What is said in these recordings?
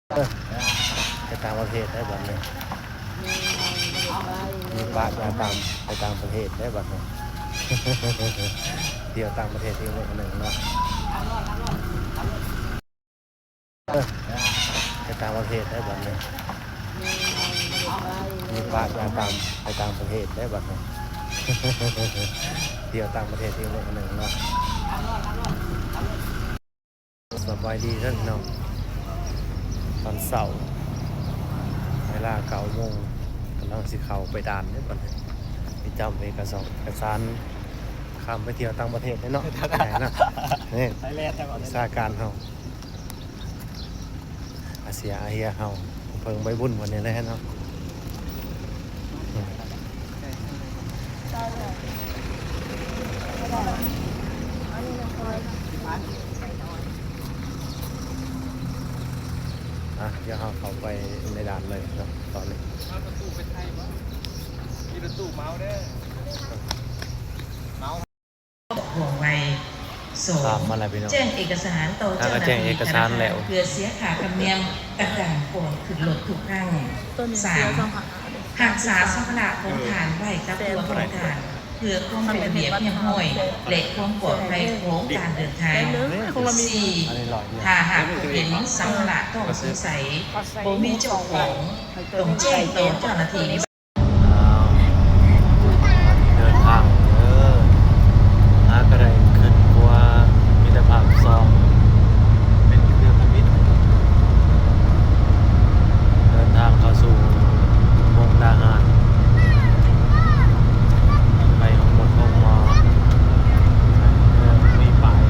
ເອີ ໄປຕ່າງປະເທດໄດ້ບັດນີ້ ມີປາຈາກຕ່າງ ໄປຕ່າງປະເທດໄດ້ບັດນີ້ ທ່ຽວຕ່າງປະເທດອີກມື້ໜຶ່ງເນາະ. ເອີ ໄປຕ່າງປະເທດໄດ້ບັດນີ້ ມີປາຈາກຕ່າງ ໄປຕ່າງປະເທດໄດ້ບັດນີ້ ທ່ຽວຕ່າງປະເທດອີກມື້ໜຶ່ງເນາະ. ສະບາຍດີເດີພີ່ນ້ອງ ຕອນເຊົ້າ ເວລາເກົ້າໂມງ ກຳລັງຊິເຂົ້າໄປດ່ານເດ້ບັດນີ້ ໄປຈຳເອກະສອນ ເອກະສານ ຂ້າມໄປທ່ຽວຕ່າງປະເທດເດ້ເນາະ ໄດ້ເນາະ ນີ້ ໄປແລ້ວ ວິຊາການເຮົາ ອາເຊຍອາເຮຍເຮົາ ເພິ່ງໃບບຸນວັນນີ້ແຫຼະເນາະ. ອ່ະ ດຽວເຮົາເຂົ້າໄປໃນດ່ານເລີຍເນາະ ຕອນນີ້ ເອົາປະຕູໄປໃສ່ບໍ່? ມີປະຕູເມົາເດີ ເມົາ. ຄອບຄົວໄວ້ ສອງ ແຈ້ງເອກະສານຕໍ່ເຈົ້າໜ້າທີ່ທະນາຄານ ເພື່ອເສຍຄ່າທຳນຽມຕ່າງໆ ກ່ອນຂຶ້ນລົດທຸກຄັ້ງ. ສາມ ຮັກສາສຳພາລະຂອງທ່ານໄວ້ກັບຕົວຂອງທ່ານ ເພື່ອຄວາມເປັນລະບຽບຮຽບຮ້ອຍ ແລະ ຄວາມປອດໄພຂອງການເດີນທາງ. ສີ່ ຖ້າຫາກພົບເຫັນສຳພາລະຕ້ອງສົງໄສ ບໍ່ມີເຈົ້າຂອງ ຕ້ອງແຈ້ງຕໍ່ເຈົ້າໜ້າທີ່ ອ້າວ ເດີນທາງເດີ ຫາກໍໄດ້ຂຶ້ນຂົວມິດຕະພາບສອງ ເປັນເຮືອທຳອິດ ເດີນທາງເຂົ້າສູ່ມຸກດາຫານ ໄປໂຮງໝໍ ໂຮງໝໍ ເອີ ມີປ້າຍ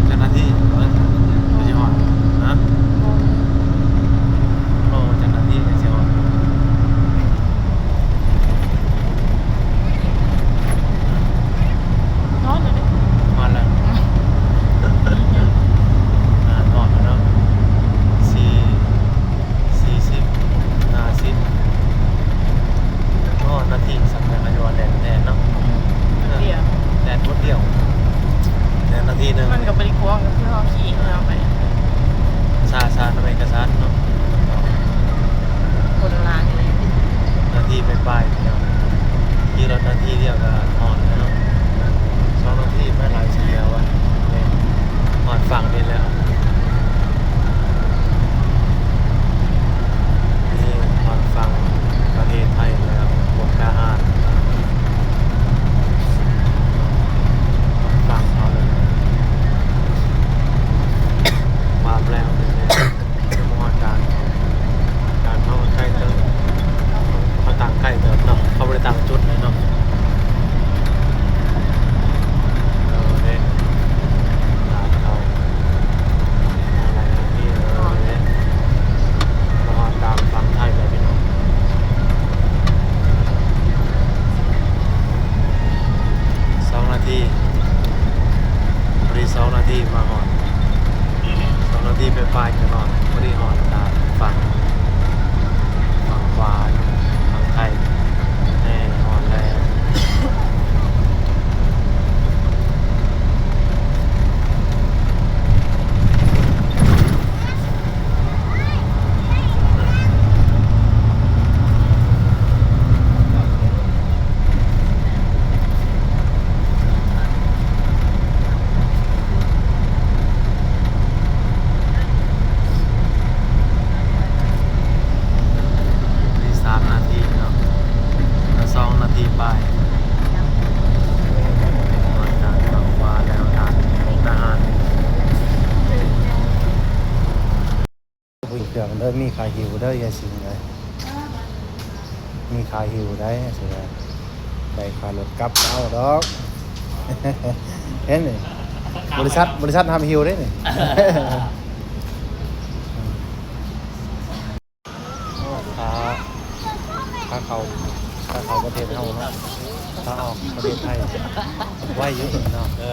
ເຈົ້າໜ້າທີ່ ເອີ ຊິຮອດ ຮະ ໂອ້ ເຈົ້າໜ້າທີ່ຊິຮອດ ຮອດແລ້ວ ຮອດແລ້ວ ອ່າ ຮອດແລ້ວເນາະ ສີ່ ສີ່ສິບ ຫ້າສິບ ຮອດນາທີສຳຄັນ ອາຍຸແດນແທ້ເນາະ ອືມ ແດນພຸດດຽວ ແດນນາທີໜຶ່ງ ມັນກໍບໍ່ໄດ້ກວ້າງ ກໍຄືເຮົາຂີ່ເຮືອໄປ ຊ້າໆ ນຳເອກະສານເນາະ ຄົນລາວນີ້ ນາທີປາຍໆ ພີ່ນ້ອງ ຂີ່ລົດນາທີດຽວກໍຮອດແລ້ວເນາະ ສອງນາທີໄປຫຼາຍຊິດຽວ ຮອດຝັ່ງນີ້ແລ້ວ. ນີ້ຮອດຝັ່ງປະເທດໄທແລ້ວ ມຸກດາຫານ ຮອດຝັ່ງເຮົາແລ້ວ ຄວາມແລ້ວນີ້ແຫຼະ ຍັງບໍ່ຮອດດ່ານ ດ່ານເຮົາໃກ້ເຕີບ ເຂົາຕັ້ງໃກ້ເຕີບເນາະ ເຂົາບໍ່ໄດ້ຕັ້ງຈຸດໃຫ້ເນາະ. ເອີ ເດ້ ຕາມເຂົາ ມາໄລ່ທາງນີ້ເລີຍ ມາຮອດຕາມຝັ່ງໄທແລ້ວພີ່ນ້ອງ ສອງນາທີ ພໍດີສອງນາທີມາຮອດ ສອງນາທີປາຍໆ ກໍຮອດ ພໍດີຮອດຕາມຝັ່ງ ຝັ່ງຂວາ ຝັ່ງໄທ ແນ່ ຮອດແລ້ວ. ອີກສາມນາທີເນາະ ເຫຼືອສອງນາທີປາຍ ຮອດດ່ານຝັ່ງຂວາແລ້ວ ດ່ານມຸກດາຫານ. ເບິ່ງເຄື່ອງເດີ ມີຄ່າຫິ້ວເດີ ຍາຍສິງເອີຍ ມີຄ່າຫິ້ວໄດ໋ ຊິໄດ້ ໄດ້ຄ່າລົດກັບເອົາດອກ ເຫັນນີ້ ບໍລິສັດ ບໍລິສັດຮັບຫິ້ວເດ້ນີ້ ຂາ ຂາເຂົ້າ ຂາເຂົ້າປະເທດເຮົາເນາະ ຂາອອກປະເທດໄທ ໄວຢູ່ເນາະ ເອີ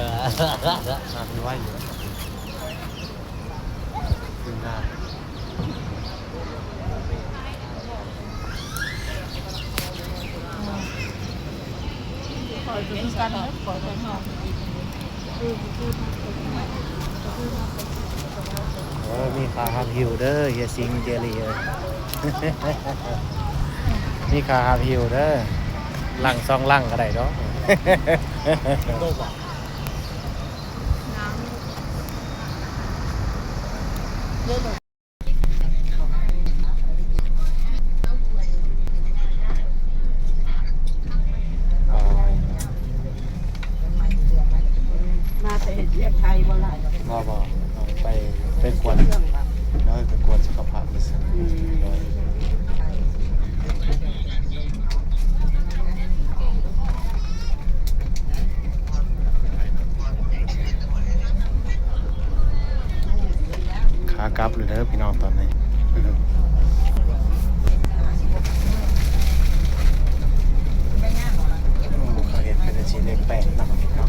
ຂາເພິ່ນໄວຢູ່. ຂຶ້ນໜ້າ ອືມ ອືມ ເອີ ມີຄ່າຮັບຫິ້ວເດີ ເຮຍຊິງ ເຈລີ ເອີຍ ມີຄ່າຮັບຫິ້ວເດີ ລັງສອງລັງກໍໄດ້ດອກ. ມາແຕ່ເຮັດວຽກໄທບໍ່ຫຼາຍດອກ. ບໍ່ ບໍ່ ໄປ ໄປກວດ ເອີ ໄປກວດສຸຂະພາບຊື່ໆ. ອືມ ໂດຍ. ຂາກັບເລີຍເດີພີ່ນ້ອງຕອນນີ້. ໂອ້ ເຂົາເຮັດເປັນອັນຊີ້ເລກແປດເນາະ ເນາະ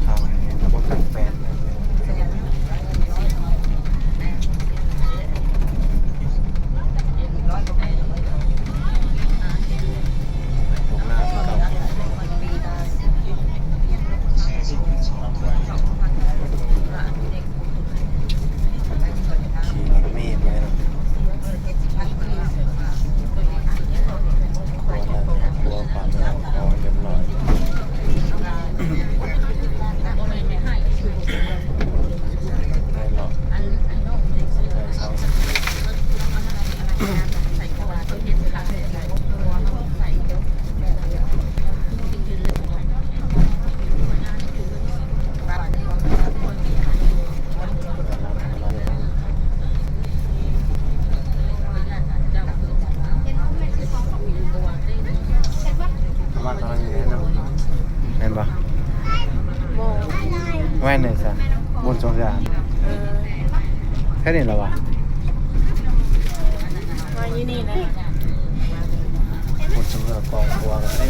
ທາງນີ້ລະບົບແປດເລີຍ. ຂີ່ລົດເມໄປເນາະ ຂົວແລ້ວ ຂົວຂ້າມແມ່ນ້ຳຂອງຮຽບຮ້ອຍ. ໄດ້ເນາະ ໄດ້ເຊົາ. ແມ່ນບໍ່? ບໍ່ ແມ່ນເລີຍຊະ ບຸນສົງສານ. ເອີ ແຄ່ນີ້ລະວະ? ມາຢູ່ນີ້ນະ. ພຸດສະເໝືອກອງຂົວກັນເດ້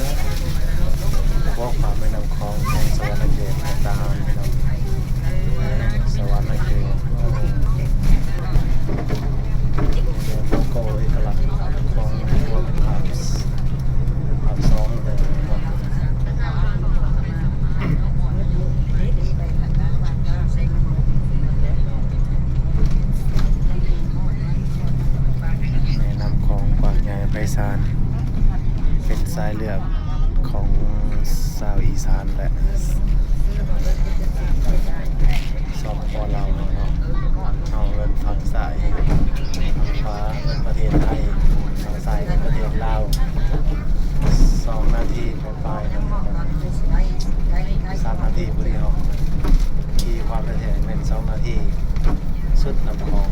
ຂົວຂ້າມແມ່ນ້ຳຂອງ ແຂວງສະຫວັນນະເຂດ ແຂວງຕາຫານ ພີ່ນ້ອງ ແຂວງສະຫວັນນະເຂດ. ໂລໂກ້ເອກະລັກຂອງຂົວ ພາກ ພາກສອງເດີ. ແມ່ນ້ຳຂອງກວ້າງໃຫຍ່ໄພສານ ເປັນສາຍເລືອດຂອງຊາວອີສານ ແລະ ສປປ ລາວເຮົາເນາະ. ເຮົາເອີ້ນຝັ່ງຊ້າຍ ຝັ່ງຂວາເອີ້ນປະເທດໄທ ຝັ່ງຊ້າຍເອີ້ນປະເທດລາວ. ສອງນາທີປາຍໆ ສາມນາທີພໍດີເຮົາຂີ່ຄວາມແທ້ໆ ແມ່ນສອງນາທີ ສຸດນ້ຳຂອງ.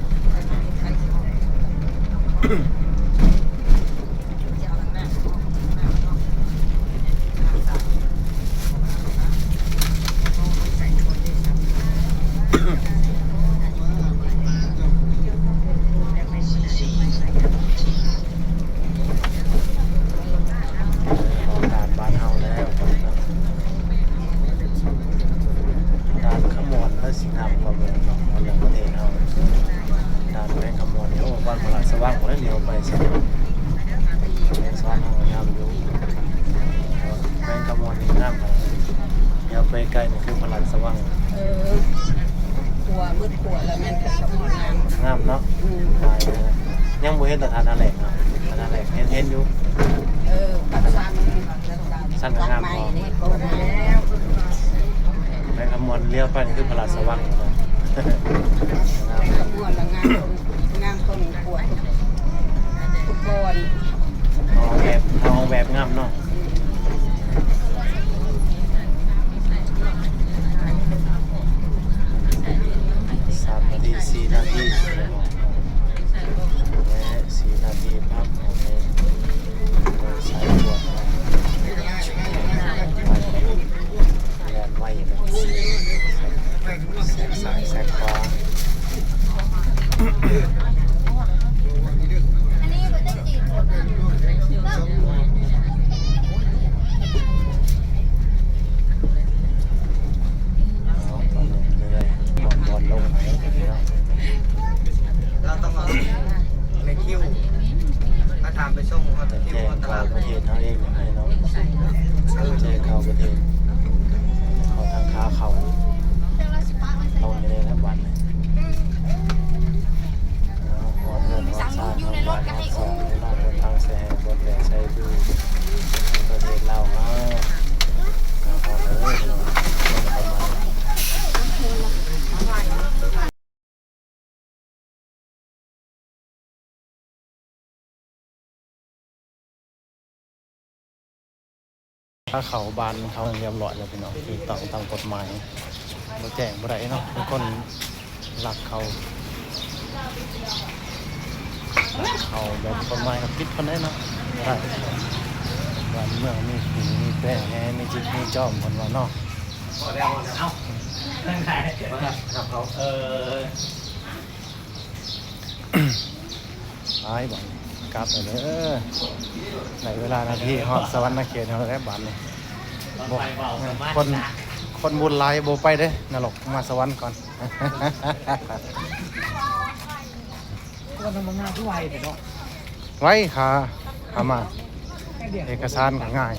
ຮອດດ່ານບ້ານເຮົາແລ້ວ ດ່ານຄຳມ່ວນລະຊິງາມກວ່າໝູ່ເນາະ ເລື່ອງປະເທດເຮົາ. ດ່ານແຂວງຄຳມ່ວນນີ້ ໂອ້ ບ້ານພະລາດສະຫວ່າງ ບໍ່ໄດ້ຫຼຽວໄປໃສ ແຂວງສະຫວັນເຮົາງາມຢູ່ ແຂວງຄຳມ່ວນນີ້ງາມຂະໜາດ ຫຼຽວໄປໄກນີ້ຄືພະລາດສະຫວ່າງ. ເອີ ຂົວ ໝົດຂົວລະແມ່ນແຂວງຄຳມ່ວນງາມ ງາມເນາະ. ອືມ ຫຼາຍເດີ ຍັງບໍ່ເຫັນແຕ່ທ່ານາແລກເນາະ ທ່ານາແລກເຫັນ ເຫັນຢູ່. ເອີ ຄັນສັນ ສັນກໍງາມ ສັນໄມ້ນີ້ກໍງາມແລ້ວ ແຂວງຄຳມ່ວນຫຼຽວໄປນີ້ຄືພະລາດສະຫວ່າງເນາະ. ງາມ ຄຳມ່ວນລະງາມ ງາມ ຄົນກວດທຸກບ່ອນ ເຮົາອອກແບບ ເຮົາອອກແບບງາມເນາະ. ສາມນາທີ ສີ່ນາທີ ແລະ ສີ່ນາທີພັກ ສາຍກວດ ແລ່ນໄວ ແຊກຊ້າຍແຊກຂວາ. ອັນນີ້ບໍ່ໄດ້ຕີນ ສອງ ຖ້າເຂົ້າບ້ານເຂົ້າເມືອງຮຽບຮ້ອຍແລ້ວພີ່ນ້ອງ ຖືກຕ້ອງຕາມກົດໝາຍ ບໍ່ແຈ້ງບໍ່ໄດ້ເນາະ ມີຄົນລັກເຂົ້າ ລັກເຂົ້າແບບກົດໝາຍກໍຜິດເພິ່ນໄດ້ເນາະ ບໍ່ໄດ້ ບ້ານເມືອງມີຄູມີແປ ມີຈິດມີຈອມ ເພິ່ນວ່າເນາະ ເອົາ ເອີ ໄປບາດນີ້ ກັບແລ້ວເດີ ໄດ້ເວລານາທີຮອດສະຫວັນນະເຂດເຮົາແລ້ວບາດນີ້ ບໍ່ ຄົນ ຄົນບຸນຫຼາຍບໍ່ໄປເດ້ ນະລົກ ມາສະຫວັນກ່ອນ ຄົນທຳງານຄືໄວແທ້ເນາະ ໄວຄ່າ ຫາມາ ເອກະສານກໍງ່າຍ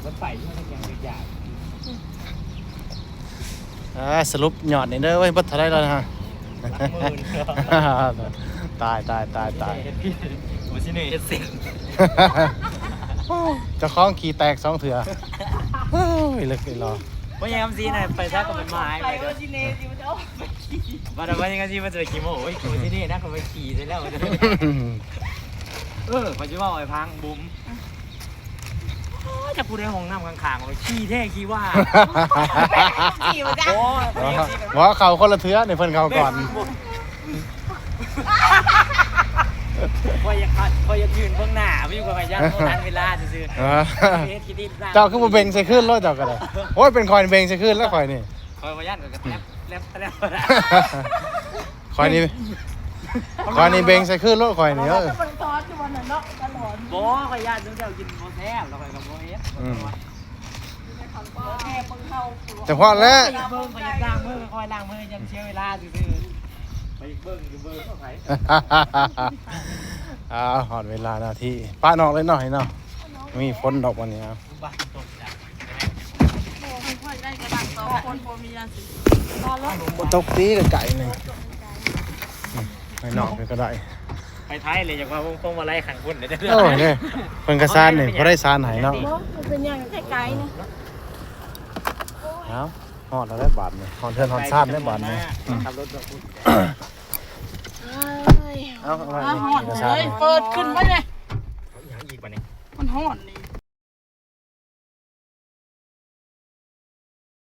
ມັນໄປຢູ່ໃນເຂດຢາກ ອ່າ ສະຫຼຸບຍອດນີ້ເດີ ເວີຍ ເບິດເທົ່າໃດແລ້ວນະ? ຕາຍ ຕາຍ ຕາຍ ຕາຍ ໂອ້ ຊິເນເຮັດເສັນ ເຈົ້າຂອງຂີ້ແຕກສອງເທື່ອ ໂອ້ຍ ເລິກອີ່ຫຼໍ ບໍ່ຍາມຊິນະ ໄປຊະກໍເປັນໝາຍ ໄປ ໄປ ໂອ້ ຊິເນຊິມັນຈະອອກໄປຂີ່ ວ່າແຕ່ວ່າຍັງຊິມັນຈະໄປຂີ່ໂມ້ ໂອ້ຍ ໂອ້ ຊິເນນະ ກໍໄປຂີ່ໃສ່ແລ້ວ ເອີ ຂ້ອຍຊິເວົ້າໃຫ້ຟັງ ບຸ້ມ ໂອ້ຍ ຈັກຜູ້ໃດຫ້ອງນ້ຳຂ້າງໆ ຂີ້ແທ້ຂີ້ວ່າ ຂີ່ບໍ່ຈັກ ໂອ້ຍ ບໍ່ ເຂົ້າຄົນລະເທື່ອນີ້ ເພິ່ນເຂົ້າກ່ອນ ຂ້ອຍຢາກ ຂ້ອຍຢາກຢືນເບິ່ງໜ້າ ມີກວ່າຢ້ານບໍ່ທັນເວລາຊື່ໆ ເອີ ເຮັດຂີ້ດິນ ເຈົ້າຄືບໍ່ເບັງໃສ່ຄືນໂລດ ເຈົ້າກໍໄດ້ ໂອ້ຍ ເປັນຂ້ອຍເບັງໃສ່ຄືນແລ້ວ ຂ້ອຍນີ້ ຂ້ອຍບໍ່ຢ້ານ ຂ້ອຍກໍແຕບ ແຕບ ແຕບ ຂ້ອຍນີ້ ຂ້ອຍນີ້ເບັງໃສ່ຄືນໂລດ ຂ້ອຍນີ້ ເອີ ບໍ່ ຂ້ອຍຢ້ານເຈົ້າກິນບໍ່ແຊບ ແລ້ວຂ້ອຍກໍບໍ່ເຮັດ ອືມ ແຕ່ພໍແລ້ວ ຂ້ອຍຢາກເບິ່ງ ຂ້ອຍຢາກລ້າງມື ຂ້ອຍລ້າງມື ຢ້ານເສຍເວລາຊື່ໆ ໄປເບິ່ງຢູ່ເບິ່ງເຂົາໄປ ອ້າວ ຮອດເວລານາທີ ປະນອກເລີຍເນາະ ເນາະ ມີຝົນດອກວັນນີ້ ບໍ່ຕົກຕິ ໄກໆ ນີ້ ອືມ ໄປນອກນີ້ກໍໄດ້ ໄປໄທເລີຍ ຢາກວ່າພວງມາໄລຂ້າງພຸ້ນເດີ ໂອ້ຍ ເດ້ ເພິ່ນກໍຊານນີ້ ບໍ່ໄດ້ຊານໃຫ້ເນາະ ບໍ່ ມັນເປັນຫຍັງໄກໆ ນີ້ ເອົ້າ ຮອດແລ້ວເດ້ບາດນີ້ ຮອດເຮືອນຮອດຊານແລ້ວບາດນີ້ ອືມ ຂັບລົດ ເອີຍ ເອົາ ເອົາໄວ້ ຮອດເລີຍ ເປີດຂຶ້ນໄປເລີຍ ເອົາອີ່ຫຍັງອີກບາດນີ້ ມັນຮ້ອນນີ້